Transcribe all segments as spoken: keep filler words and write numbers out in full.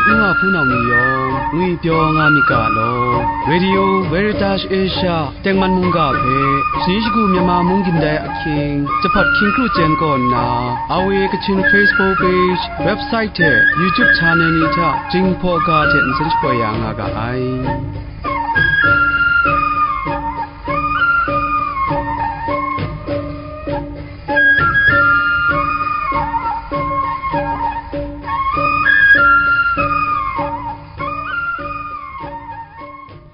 Nu wa hpunau ni yawng ngwipyaw nga myit ga law. Radio Veritas Asia tengman mungga hpe, shani shagu Myanmar mung gindai ahkying, jahpat hkying kru chyen kaw nna, R V A Kachin Facebook page, website hte YouTube channel ni hta Jinghpaw ga hte nsen shapoi ya nga ga ai.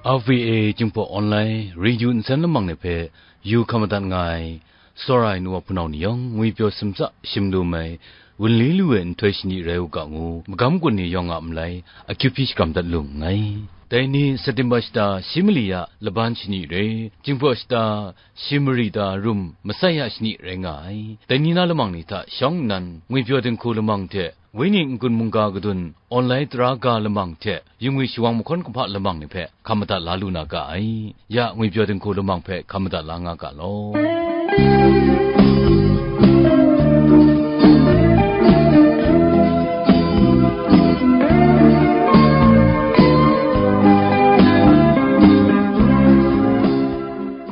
R V A Jinghpaw Online Radio nsen lamang ni hpe yu hkam madat nga ai, tsawra ai nu wa hpunau ni yawng, ngwipyaw simtsa shim lu ai, wunli lu ai nhtoi shani rai u ga ngu, magam gun ni yawng a malai, akyu hpyi shakram dat lu nngai. Dai ni September shata shi mali a laban shani re, Jinghpaw shata shi mari ta rum masai a shani rai nga ai. Dai ni na lamang ni hta shawng nnan, ngwipyaw dinghku lamang hte, Wenyi n-gun mungga kadun online tara ga lamang hte yingwi shawang mahkawn kahpa lamang ni hpe hkam madat la lu na ga ai. Ya ngwipyaw dinghku lamang hpe hkam madat la nga ga law.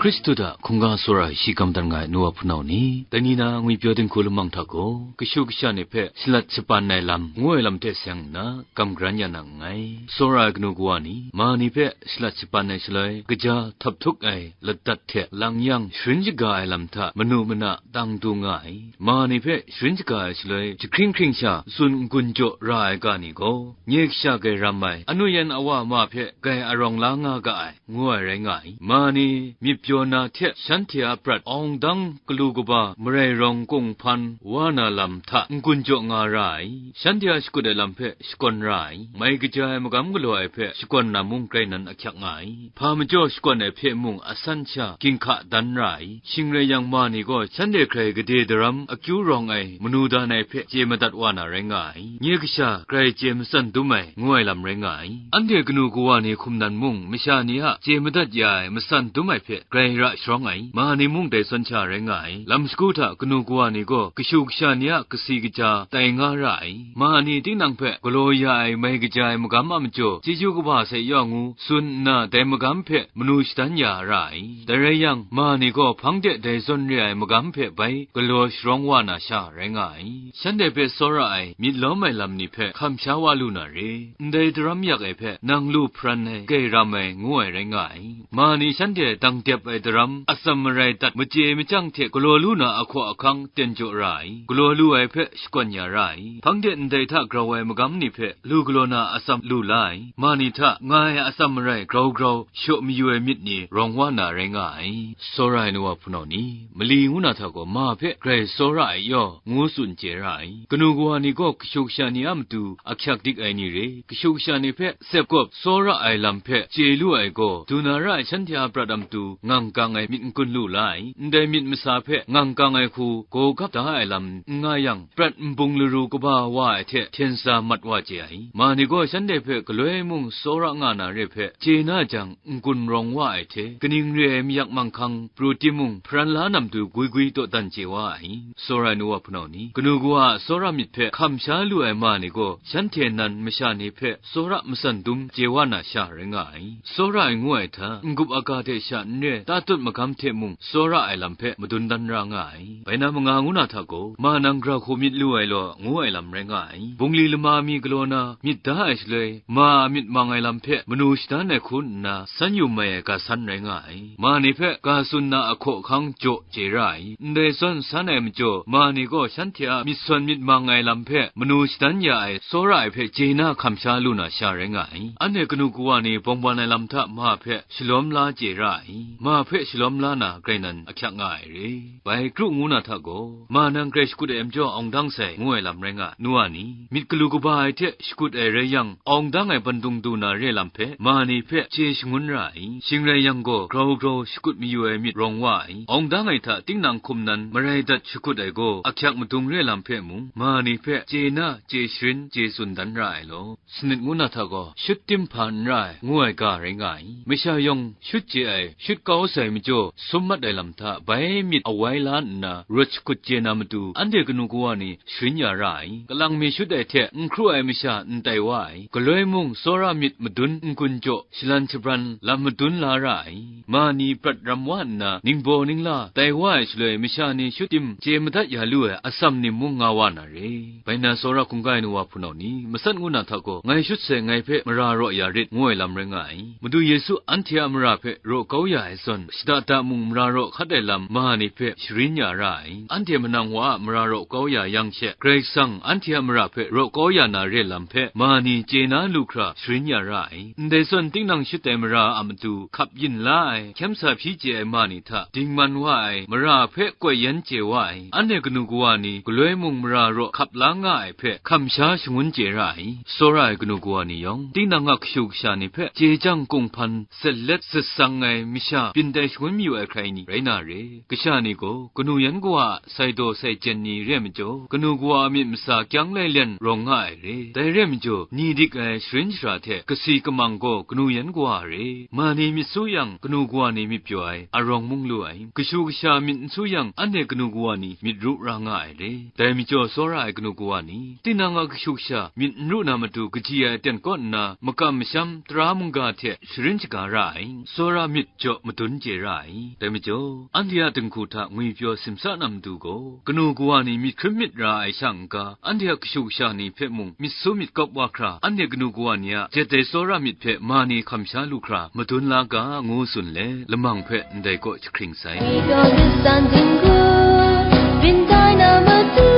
Hkristu hta hkungga tsawra ai shi gam dat nga ai nu wa hpunau ni, dai ni na ngwipyaw dinghku lamang hta gaw, kashu kasha ni hpe shalat shapan ai lam ngu ai lam hte seng nna, gam garan ya na nngai. Tsawra ai kanu kawa ni, ma ni hpe shalat shapan ai shaloi, kaja htawp htuk ai ladat hte lang yang sharin shaga ai lam hta manu mana tang du nga ai. Ma ni hpe sharin shaga ai shaloi, jahkring hkring sha tsun n-gun jaw ra ai ga ni gaw, nye kasha grai ram ai, anu yan awa ma hpe grai arawng la nga ga ai, ngu ai rai nga ai. Ma ni myit pyaw na hte shanhte a prat awng dang galu kaba marai rawng kunghpan wa na lam hta n-gun jaw nga ra ai, shanhte a shakut ai lam hpe shakawn ra ai, mai kaja ai magam galaw ai hpe shakawn na mung grai nan ahkyak nga ai, hpa majaw shakawn ai hpe mung asan sha ginhka dan ra ai, shing rai yang ma ni gaw shanhte hkrai gade daram akyu rawng ai manu dan ai hpe chye madat wa na rai nga ai, nye kasha grai chye matsan dum ai, ngu ai lam rai nga ai. Anhte kanu kawa ni hkum nan mung, masha ni a chye madat ya ai matsan dum ai hpe grai ra sharawng ai, ma ni mung dai zawn sha rai nga ai. Lam shagu hta kanu kawa ni gaw kashu kasha ni a kasi kaja tai nga ra ai, ma ni tinang hpe galaw ya ai mai kaja ai magam a majaw, chyeju kaba sai yaw ngu tsun nna, dai magam hpe manu shadan ya ra ai. Dai rai yang, ma ni gaw hpang de dai zawn re ai magam hpe bai galaw sharawng wa na sha rai nga ai. Shanhte hpe tsawra ai myit lawm ai lam ni hpe hkam sha wa lu na re. Ndai daram yak ai hpe nang lu hparan ai, grai ram ai, ngu ai rai nga ai. Ma ni shanhte dang dep ai daram atsam marai dat machye machyang hte galaw lu na ahkaw ahkang ten jaw ra ai, galaw lu ai hpe shakawn ya ra ai. Hpang de ndai hta grau ai magam ni hpe lu galaw na atsam lu la ai, ma ni hta nga ai atsam marai grau grau shaw mayu ai myit ni rawng wa na rai nga ai. Tsawra ai nu wa hpunau ni, mali ngu na hta gaw ma hpe grai tsawra ai yaw, ngu tsun chye ra ai. Kanu kawa ni gaw kashu kasha ni a matu ahkyak dik ai ni re, kashu kasha ni hpe tsep gawp tsawra ai lam hpe chye lu ai gaw, du na ra ai shanhte a prat a matu ngang kang ai myit n-gun lu la ai, ndai myit masa hpe ngang kang ai hku gaw gap da ai lam n nga yang, prat nbung laru kaba wa ai hte hten sa mat wa chye ai. Ma ni gaw shanhte hpe galoi mung tsawra nga na re hpe chye na jang, n-gun rawng wa ai hte, kaning re ai mayak manghkang pru timung, hparan la na matu gwi gwi dawdan chye wa ai. Tsawra ai nu wa hpunau ni, kanu kawa a tsawra myit hpe hkam sha lu ai ma ni gaw, shanhte nan masha ni hpe tsawra matsan dum chye wa na sha rai nga ai. Tsawra ai ngu ai hta, n-gup aga hte sha n re, tatut magam hte mung tsawra ai lam hpe madun dan ra nga ai. Bai na manga ngu na hta gaw, ma nang gra hku myit lu ai law, ngu ai lam rai nga ai. Bungli lama mi galaw na myit da ai shaloi, ma a myit mang ai lam hpe manu shadan ai hku nna san yu mai ai ga san rai nga ai. Ma ni hpe ga tsun na ahkaw ahkang jaw chye ra ai. Ndai zawn san ai majaw, ma ni gaw shanhte a myit sawn myit mang ai lam hpe manu shadan ya ai tsawra ai hpe chye na hkam sha lu na sha rai nga ai. Anhte kanu kawa ni bawng ban ai lam hta ma hpe shalawm la chye ra ai. Ma hpe shalawm la na grai nan ahkyak nga ai re. Bai kru ngu na hta gaw, ma nang grai shakut ai majaw awng dang sai, ngu ai lam rai nga, nu wa ni? Myit galu kaba ai hte shakut ai rai yang, awng dang ai bandung du na re lam hpe, ma ni hpe chye shangun ra ai. Shing rai yang gaw, grau grau shakut mayu ai myit rawng wa ai. Awng dang ai hta tinang hkum nan marai dat shakut ai gaw, ahkyak madung re lam hpe mung, ma ni hpe chye na, chye sharin, chye tsun dan ra ai law. Sanit ngu na hta gaw, shut tim hpa n ra ai, ngu ai ga rai nga ai. Masha yawng shut chye ai, shut kau sai majaw, sum mat ai lam hta bai myit awai la nna, rawt shakut chye na matu, anhte kanu kawa ni sharin ya ra ai. Kalang mi shut ai hte n hkru ai masha n tai wa ai, galoi mung tsawra myit madun n-gun jaw, shalan shabran lam madun la ra ai. Ma ni prat ram wa nna, ningbaw ningla tai wa ai shaloi, masha ni shut tim chye madat ya lu ai atsam ni mung nga wa na re. Bai na tsawra hkungga ai nu wa hpunau ni, matsat ngu na hta gaw, ngai shut sai, ngai hpe mara raw ya rit, ngu ai lam rai nga ai. Madu Yesu anhte a mara hpe raw kau ya ai zawn, shada da mung mara raw hkat ai lam ma ni hpe sharin ya ra ai. Anhte manang wa a mara raw kau ya yang she, Karai Kasang anhte a mara hpe raw kau ya na re lam hpe ma ni chye na lu hkra sharin ya ra ai. Ndai zawn tinang shut ai mara a matu hkap yin la ai, hkyem sa hpyi chye ai ma ni hta dingman wa ai, mara hpe koi yan chye wa ai, anhte kanu kawa ni galoi mung mara raw hkap la nga ai hpe hkam sha shangun chye ra ai. Tsawra ai kanu kawa ni yawng, tinang a kashu kasha ni hpe chye chyang kunghpan, zatlet zatsang ai masha byin tai shangun mayu ai hkrai ni rai na re. Kasha ni gaw kanu yan kawa a sai daw sai jen ni re ai majaw, kanu kawa a myit masa kyang lai len rawng nga ai re. Dai re ai majaw, ni dik ai sharin shara hte kasi kamang gaw kanu yan kawa a re. Ma ni myit su yang, kanu kawa ni myit pyaw ai arawng mung lu ai. Kashu kasha myit n su yang, anhte kanu kawa ni myit ru ra nga ai re. Dai majaw, tsawra ai kanu kawa ni, tinang a kashu kasha myit n ru na matu kaji ai aten kaw nna, makam masham tara mungga hte sharin shaga ra ai, tsawra myit jaw madun chye ra ai. Dai majaw, anhte a dinghku hta ngwipyaw simsa na matu gaw, kanu kawa ni myit hkrum myit ra ai sha n-ga, anhte a kashu kasha ni hpe mung myit su myit kawp wa hkra, anhte kanu kawa ni a jet ai tsawra myit hpe ma ni hkam sha lu hkra madun la ga, ngu tsun let, lamang hpe ndai kaw jahkring sai. Because it's standing good, been dying number two.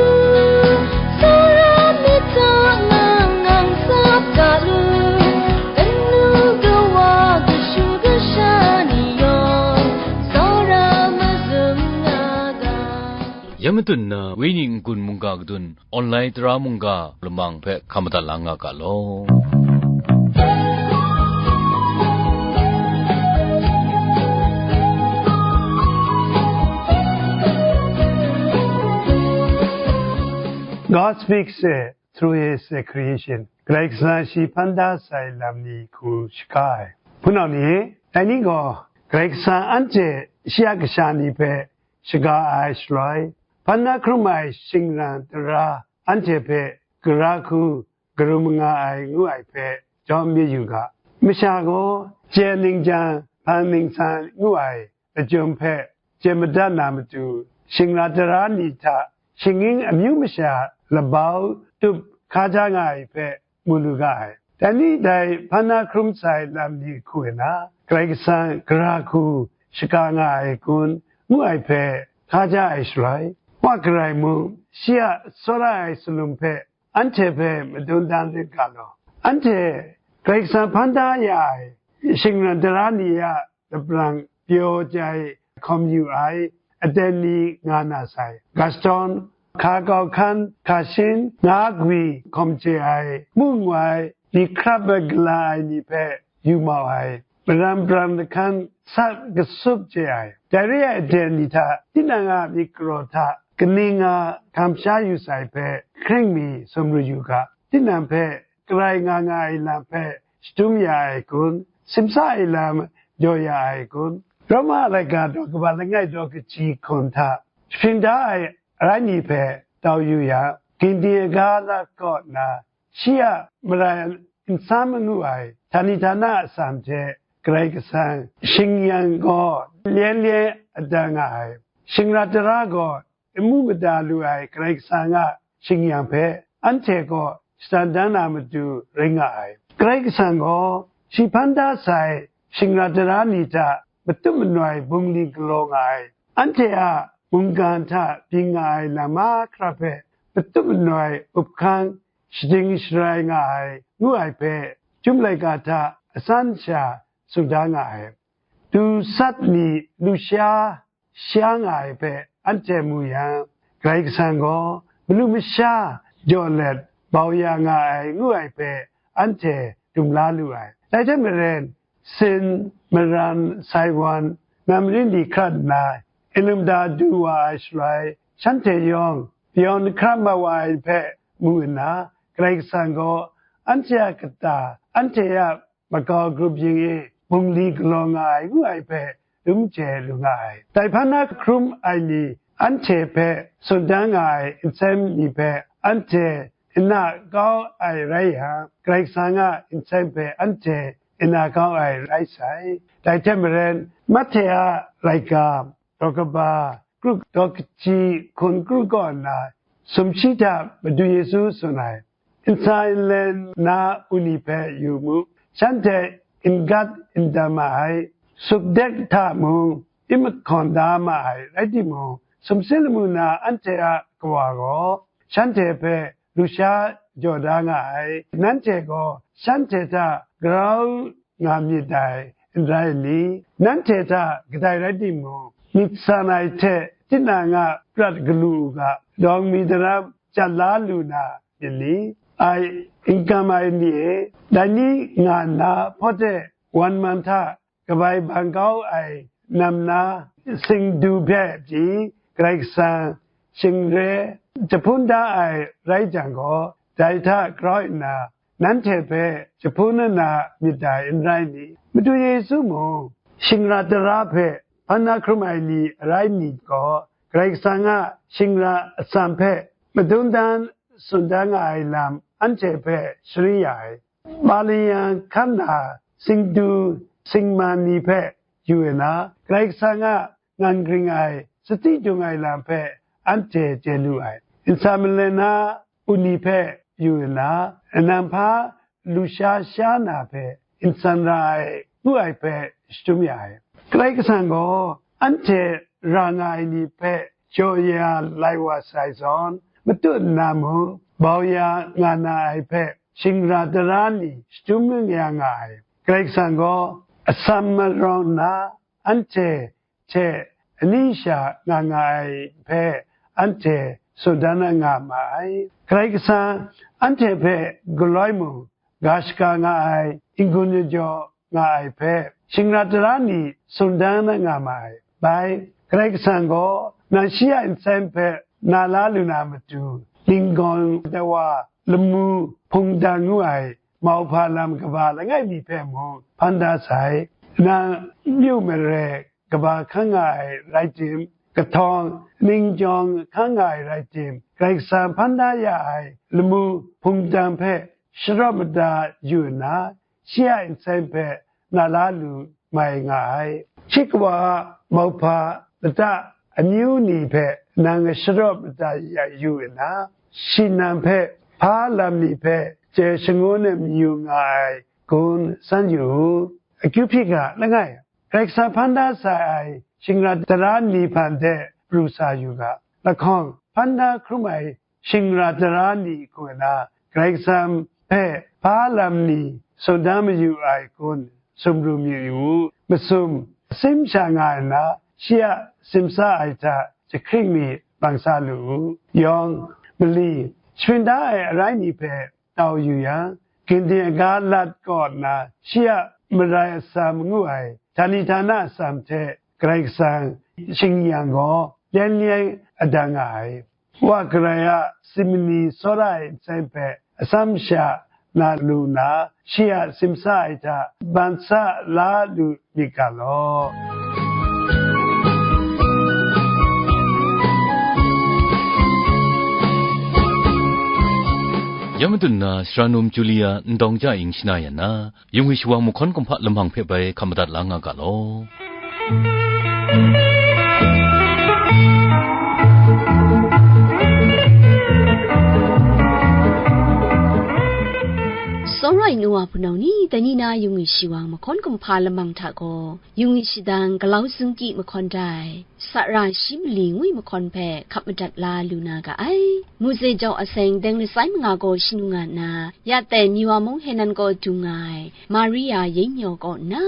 Tsawra myit ta ngang ngang tsap ga lu, kanu kawa kashu kasha ni yawng, tsawra mazum nga ga. Ya matun na, Wenyi n-gun mungga kadun, online tara mungga lamang hpe hkam madat la nga ga law. God speaks, eh, through his, eh, creation. Karai Kasang shi hpan da sai lam ni hku shaga ai. Hpunau ni, dai ni gaw, Karai Kasang anhte shi a kasha ni hpe shaga ai shaloi, hpan na hkrum ai shingran tara anhte hpe gara hku karum nga ai ngu ai hpe jawm mi yu ga. Masha gaw chye ningjan hpan ningsan ngu ai lachyum hpe chye madat na matu, shingra tara ni hta shinggyim amyu masha labau tup hkaja nga ai hpe mu lu ga ai. Dai ni dai hpan na hkrum sai lam ni hku na, Karai Kasang gara hku shaga nga ai kun, ngu ai hpe hkaja ai shaloi, wa karai mung, shi a tsawra ai salum hpe anhte hpe madun dan rit ga law. Anhte Karai Kasang hpan da ya ai shingran tara ni a laprang pyaw jai hkawm yu ai aten ni nga na sai. Gaston, hka kau hkan, hka shin, nga gwi hkawm chye ai, mu ngwai, myit hkrap ai gala ai ni hpe yu mau ai, maram pran lahkan sat kasup chye ai. Dai re ai aten ni hta, tinang a myit galaw hta kaning nga hkam sha yu sai hpe, hkring mi sumru yu ga, tinang hpe karai nga nga ai lam hpe shadum ya ai kun, simsa ai lam jaw ya ai kun, Roma laika daw kaba langai daw kaji hkun hta shapring da ai arai ni hpe tau yu yang, gindin aga lat kaw nna, shi a marai nsam ngu ai htani htana atsam hte Karai Kasang shing-yang gaw lyen lyen adang nga ai. Shingra tara gaw amu mada lu ai Karai Kasang a shing-yang hpe anhte gaw shatan dan na matu rai nga ai. Karai Kasang gaw shi hpan da sai shingra tara ni hta matut manoi bungli galaw nga ai. Anhte a mungkan hta byin nga ai lam mahkra hpe matut manoi up hkang shading sharai nga ai, ngu ai hpe, Chyum laika hta asan sha tsun da nga ai. Du sat ni lusha sha nga ai hpe anhte mu yang, Karai Kasang gaw malu masha jaw let bau ya nga ai, ngu ai hpe anhte dum la lu ai. Dai hte maren, Sin, Maran, Saiwan, nam rin ni hkrat nna, Elimda du wa ai shaloi, shanhte yawng pyaw hkra mat wa ai hpe mu nna, Karai Kasang gaw anhte a kata, anhte a makau grup yin e bungli galaw nga ai ngu ai hpe dum chye lu nga ai. Dai hpan na hkrum ai ni anhte hpe tsun dan nga ai nsem ni hpe anhte nna kau ai rai yang, Karai Kasang a nsem hpe anhte nna kau ai rai sai. Dai hte maren, Mahte a laika, daw kaba, kru daw kaji hkun kru kaw nna, sumshi hta Madu Yesu tsun ai, nsa nlen na u ni hpe yu mu, shanhte n-gat n dam ma ai, sukdek hta mung n mahkawn da ma ai, rai timung, sumsing lamu na anhte a Kawa gaw shanhte hpe lusha jaw da nga ai, nanhte gaw shanhte hta grau nga myit dai, n rai ni? Nanhte hta kadai rai timung, myit san ai hte tinang a prat galu u ga, dawng mi daram chyat la lu na myit ni? Ai n kam ai ni e, dai ni nga nna, hpawt e wan man hta kabai bang kau ai nam na singdu hpe pyi Karai Kasang shingre jahpun da ai rai jang gaw, dai hta grau nna nanhte hpe jahpun na myit dai, n rai ni? Madu Yesu mung shingra tara hpe hpan na hkrum ai ni arai myit gaw, Karai Kasang a shingra atsam hpe madun dan tsun dan nga ai lam anhte hpe sharin ya ai. Ba lin yang hkan na singdu singman ni hpe yu nna, Karai Kasang a ngan gring ai, sati dung ai lam hpe anhte chye lu ai. Nsa malai na u ni hpe yu nna, nang hpa lusha sha na hpe nsan ra ai, ngu ai hpe shadum ya ai. Karai Kasang gaw anhte ra nga ai ni hpe jaw ya lai wa sai zawn, matut nna mung bau ya nga na ai hpe shingra tara ni shadum ya nga ai. Karai Kasang gaw atsam marawng nna, anhte hte ani sha nga nga ai hpe anhte tsun dan nga ma ai. Karai Kasang anhte hpe galoi mung, ga shaga nga ai, n-gun jajaw nga ai hpe shingra tara ni tsun dan nga ma ai. Bai, Karai Kasang gaw nang shi a nsem hpe na la lu na matu, ninggawng dawa lamu hpungdan ngu ai mauhpa lam kaba langai mi hpe mung hpan da sai. Nang myu mare kaba hkan nga ai rai tim, kahtawng ningjawng hkan nga ai rai tim, Karai Kasang hpan da ya ai lamu hpungdan hpe sharawt mada yu nna, shi a nsem hpe na la lu mai nga ai. Shi kawa a mauhpa lata amyu ni hpe nang sharawt mada ya yu nna, shi nang hpe hpa lam ni hpe chye shangun ai mayu nga ai gun san yu u. Akyu hpyi ga langai, Karai Kasang hpan da sai ai shingra tara ni hpan de pru sa yu ga. Lahkawng, hpan da hkrum ai shingra tara ni hku na Karai Kasang hpe hpa lam ni tsun da mayu ai kun sumru mayu u. Masum, asim sha nga nna, shi a simsa ai hta jahkring mi bang sa lu u. Yawng, mali, shapring da ai arai ni hpe tau yu yang, gindin aga lat kaw nna, shi a marai atsam ngu ai, htani htana atsam hte Karai Kasang shingyang gaw, lyen lyen adang nga ai. Wa karai a simani tsawra ai nseng hpe atsam sha na lu nna, shi a simsa ai hta ban sa la lu myit ga law. Ya madun na, Sara Num Julia ndawng ja ing shana yan na, yung ai shawang mahkawn kumhpa lamang hpe bai hkam madat la nga ga law. Tsawra ai nu wa hpunau ni, dai ni na yung ai shawang mahkawn kumhpa lamang hta gaw, yung ai shadang galau zungkyi mahkawn dai, sara shi mali ngwi mahkawn hpe hkap madat la lu na ga ai. Muse jau aseng deng lasai manga gaw shanu nga nna, ya ten Miwa mung Henan kaw dung nga ai Maria Yengyaw kaw nna,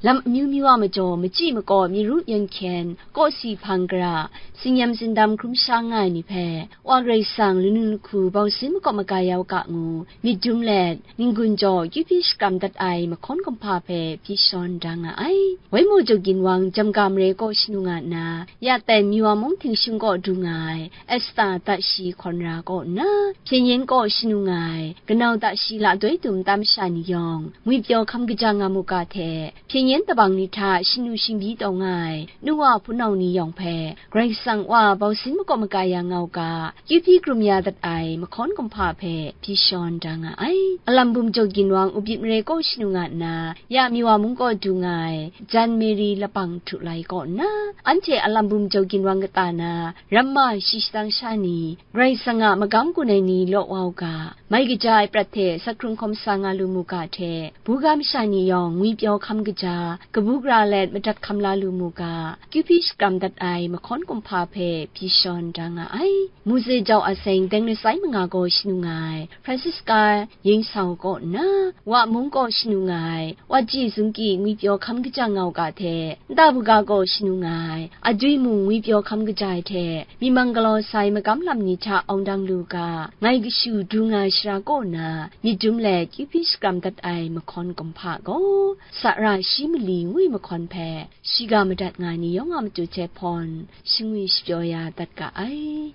lam amyu myu a majaw machyi makaw myi ru myen hkyen, kawsi hpang gara, tsingyam tsindam hkrum sha nga ai ni hpe, Wa Karai Kasang lanu lahku bau sin makawp maga ya u ga ngu, myit dum let, n-gun jaw, kyu hpyi shakram dat ai mahkawn kumhpa hpe hpyi shawn da nga ai. Waimu jaw ginwang Jamga mare kaw shanu nga nna, ya ten Miwa mung htingshung kaw du nga ai Esta Tashi hkawn ra kaw nna, Hpyen Yen kaw shanu nga ai kanau Tashi la doi dum tam sha ni yawng, ngwipyaw hkam kaja nga mu ga hte, Hpyen Yen tabang ni hta shanu shingbyi taw nga ai nu wa hpunau ni yawng hpe, Karai Kasang Wa bausin makaw makai ya nga u ga, kyu hpyi krum ya dat ai mahkawn kumhpa hpe hpyi shawn da nga ai. Alam bum jaw ginwang Ubit mare kaw shanu nga nna, ya Miwa mung kaw du nga ai Jan Meri lapang htu lai kaw nna, anhte alam bum jaw ginwang kata na ramma shi shadang sha ni, Karai Kasang a magam gun ai ni law wa u ga, mai kaja ai prat hte sat hkrung hkawm sa nga lu mu ga hte, buga masha ni yawng ngwipyaw hkam kaja, kabu gara let madat hkam la lu mu ga, kyu hpyi shakram dat ai mahkawn kumhpa hpe hpyi shawn da nga ai. Mose jau a seng deng lasai manga gaw shanu nga ai Francisca Yeng Sau kaw nna, Wa mung kaw shanu nga ai Wa Ji Zungki ngwipyaw hkam kaja nga u ga hte, nta buga gaw shanu nga ai Adwi mung ngwipyaw hkam kaja ai hte, myi mang galaw sai magam lam ni hta awng dang lu ga, ngai kashu du nga ai shara kaw na myit dum let kyu hpyi shakram dat ai mahkawn kumhpa gaw, Sara Shi Mali ngu ai mahkawn hpe shiga madat nga ai ni yawng a matu hte hpawn shangwi shapyaw ya dat ga ai.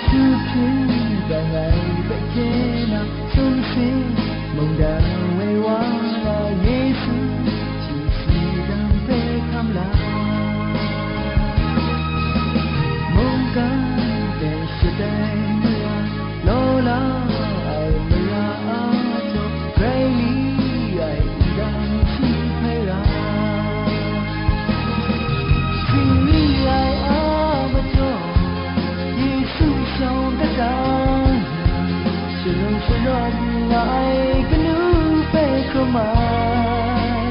Su hpyi dang ai bekken a sumsing, mungdan woi wa na Yesu, shi si dang hpe hkam la. Mungkan hte shatai mara, law la ai mara a jaw, grai li ai wudang shi hpai ra. Singri ai a majaw, Yesu shawng kata yang, shalung sharawt nga ai kanu hpe hkrum ai.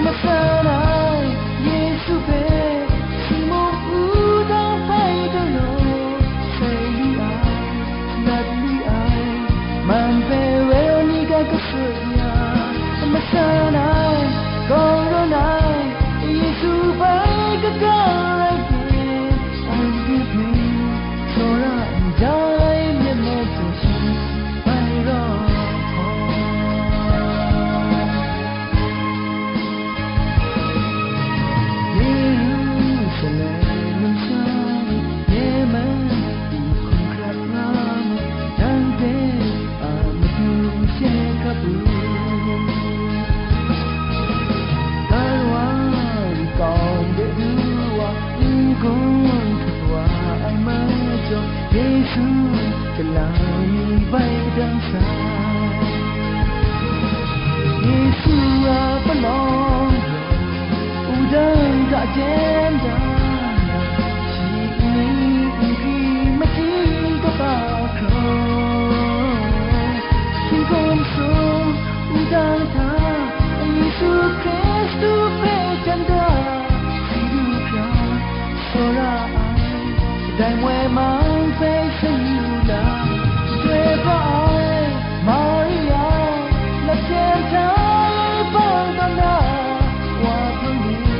Masan ai Yesu hpe Simon wudang hpai galaw, sai li ai, nat li ai, man hpe Veronica kasut ya, masan ai, gaw rawn ai, Yesu hpai kaga rai hpe, anhte hpe tsawra n ja ai myit mai taw shi, bai rawt hkawm. Yerusalem numsha ni, Yemen hkum hkrat nga mu, nang hpe a matu she hkap u. Karwa nkau de du wa, n-gun hkrit wa ai majaw, Yesu galang mi bai dang sai. Yesu a palawng gaw, wudang hta jem dan, shi nni n hkri machyin kaba hkraw, hkying hkum sung wudang hta, Yesu Hkristu hpe jan da, si du hkra, tsawra ai, kadai moi mang hpe seng yu la, doi hpa ai, Maria, lapjen hta e bang tawn na, wa hpang ni,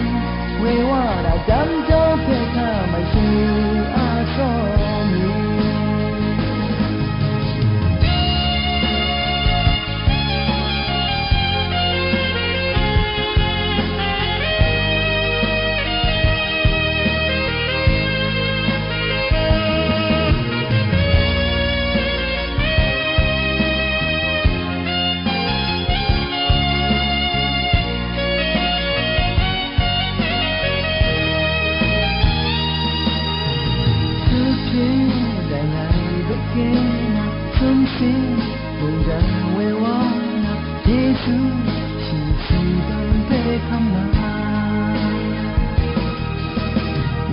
woi wa na dam jau hpe hta mai seng yu a, tsawm ni. Su hpyi dai lai bekken a sumsing, mungdan woi wa na Yesu, shi si dang hpe hkam na.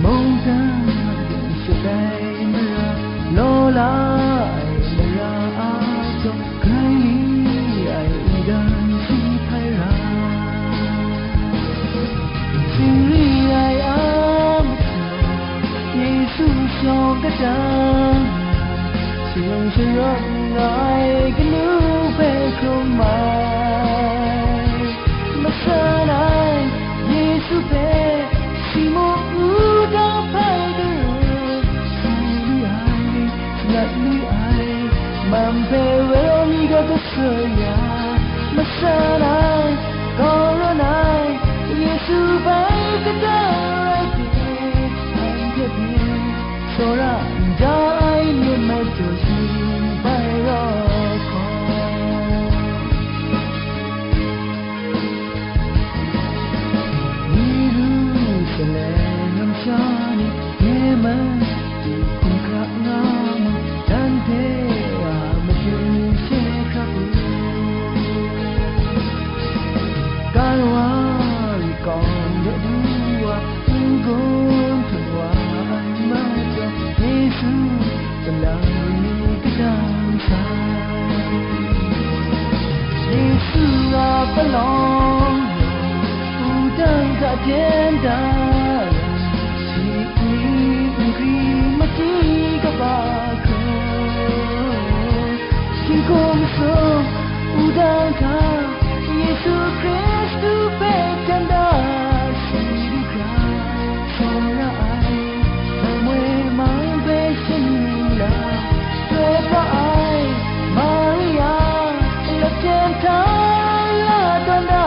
Mungdan shatai mara, law la ai mara a jaw, grai li ai wudang shi hpai ra. Singri ai a majaw, Yesu shawng kata, shalung sharawt nga ai kanu hpe hkrum ai. Masan ai, gawrawn ai, Yesu bai kadai rai pyi, anhte pyi, tsawra n da ai myit majaw shi bai rawt hkawm. Yerusalem namsha ni, Yemen hkum hkra nga mu, dan hpe a matu she hkra pru. Kalwari kawng de du wa, n-gun hpang wa ai majaw, Yesu salang ni kadang sai. Yesu a palawng, wudang hta jen da yang, shi nkri mati kaba hkrum, shingkung sum wudang hta, Yesu Hkristu hpe jan da shi du hkra, shawng ra ai, lam woi mang hpe shing la, Doi pa ai Maria, lapjen hta la tawn da,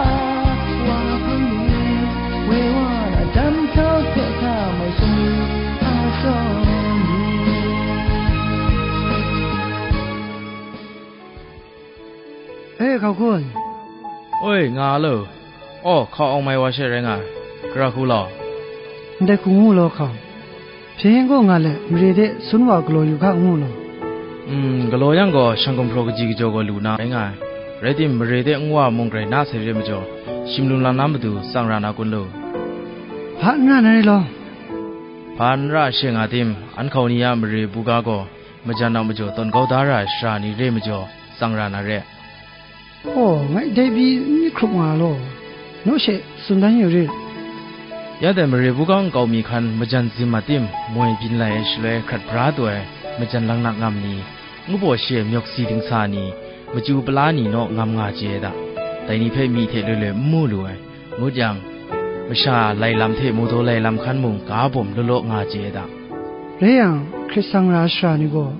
wa hpang ni, woi wa na dam htau hte hta mai sum ni, a sawng ni. E, hkau hkun. Oi, nga lo. Aw, hkau awng mai wa she rai nga ai. Gara hku law. Ndai hku ngu law hkau. Hpyen gaw nga let, mare de sun wa galaw yu hka ngu law. Mm, galaw yang gaw, shang gumhpraw kaji kajaw gaw lu na rai nga ai. Rai tim, mare de nwa mung grai na sai re majaw, shim lum lam na matu tsang ra na kun lu. Hpa n ra na re law. Hpa n ra she nga tim, an hkau ni a mare buga gaw, majan a majaw tawn kau da ra ai sara ni re majaw, tsang ra na re. Aw, ngai dai pyi n myit hkrup nga law, naw she tsun dan yu rit. Ya dai mare buga nkau mi hkan majan zim a tim, moi byin lai ai shaloi hkrat bra taw ai majan laknak ngam ni, ngu baw shi ai myawk si dingsa ni, machyu pala ni naw ngam nga chye ai da. Dai ni hpe myi hte loi loi n mu lu ai. Ngut yang, masha lai lam hte mawdaw lai lam hkan mung ga bawm law law nga chye ai da. Rai yang, hkrit sang ra ai sara ni gaw,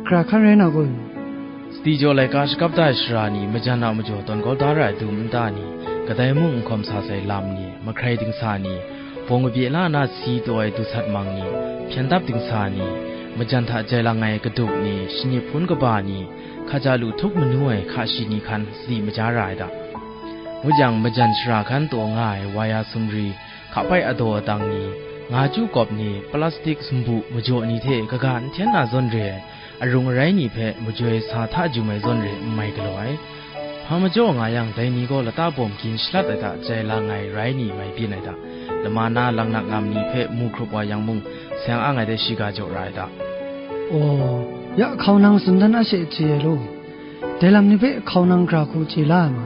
gara hkan rai na kun? Sadi jaw laika shakap da ai sara ni, majan a majaw tawn kau da ra ai dum nta ni, kadai mung n hkawm sa sai lam ni, mahkrai dingsa ni, bawng kabye la na si taw ai du sat mang ni, hpyen dap dingsa ni, majan hta jai lang ai kaduk ni, shanip hpun kaba ni, hkaja lu htup manu ai hka shi ni hkan sadi maja ra ai da. Ngut yang, majan shara hkan taw nga ai waya sumri, hka pai adaw adang ni, nga chyu kawp ni, plastik sumbu majaw ni hte kaga n hten na zawn re ai, arung arai ni hpe majoi sa hta jum ai zawn re n mai galaw ai. Hpa majaw nga yang, dai ni gaw lata bawm gin shalat ai hta jai lang ai rai ni mai byin ai hta, lama na laknak ngam ni hpe mu hkrup wa yang mung, seng ang ai de shiga jaw ra ai hta. Aw, ya hkau nang tsun dan a she chye ai law. Dai lam ni hpe hkau nang gara hku chye la ai ma?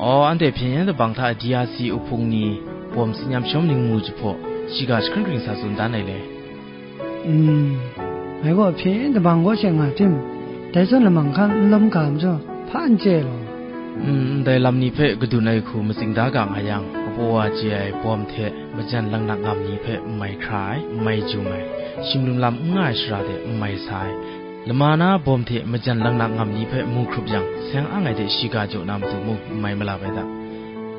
Aw, anhte hpyen yen dabang hta D R C uhpung ni bawm tsin yam shawm ning mu jahpaw, shiga jahkring kring sa tsun dan ai le. Mm, ngai gaw hpyen yen dabang gaw she nga tim, dai zawn lamang hkan n lawm ga majaw, hpa n chye law. Mm, ndai lam ni hpe kadun ai hku matsing da ga nga yang, kapaw wa chye ai bawm hte majan laknak ngam ni hpe n mai hkra ai, n mai jum ai, shim lum lam n nga ai shara de n mai sa ai, lama na bawm hte majan laknak ngam ni hpe mu hkrup yang, seng ang ai de shiga jaw na matu mung n mai malap ai da,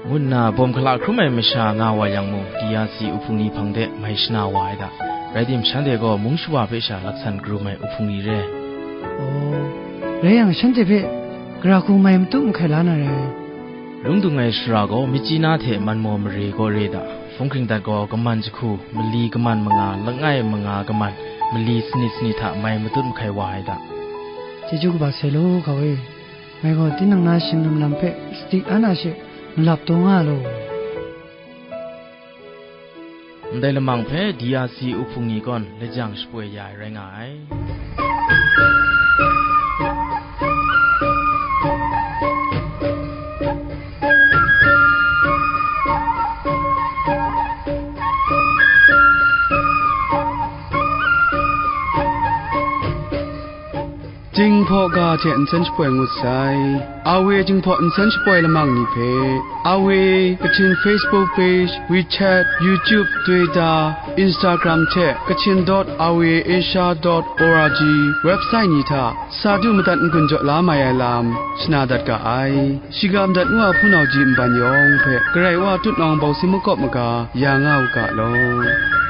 ngu nna bawm hkala hkrum ai masha nga wa yang mung, D R C uhpung ni hpang de mai shana wa ai da. Rai tim, shanhte gaw mung shawa hpe sha laksan karum ai uhpung ni re. Aw, rai yang, shanhte hpe gara hku mai matut mahkai la na rai. Lung dung ai shara gaw, Myitkyina hte Manmaw mare gaw re da. Hpung hkring dat gaw, kaman jahku, mali kaman manga, langai manga kaman, mali sanit sanit hta mai matut mahkai wa ai da. Chyeju kaba sai law, hkau e. Ngai gaw tinang na shing lum lam hpe sadi an a she malap taw nga law. Ndai lamang hpe D R C uhpung ni gaw lajang shapoi ya ai rai nga ai. Jinghpaw ga hte nsen shapoi ngut sai. Awe Jinghpaw nsen shapoi lamang ni hpe, Awe Kachin Facebook page, WeChat, YouTube, Twitter, Instagram hte Kachin dot awe asia dot org website ni hta sa du madat n-gun jaw la mai ai lam shana dat ga ai. Shiga madat ngu a hpunau ji nban yawng hpe Karai Wa tutnawng bawsi makawp maga ya nga u ga law.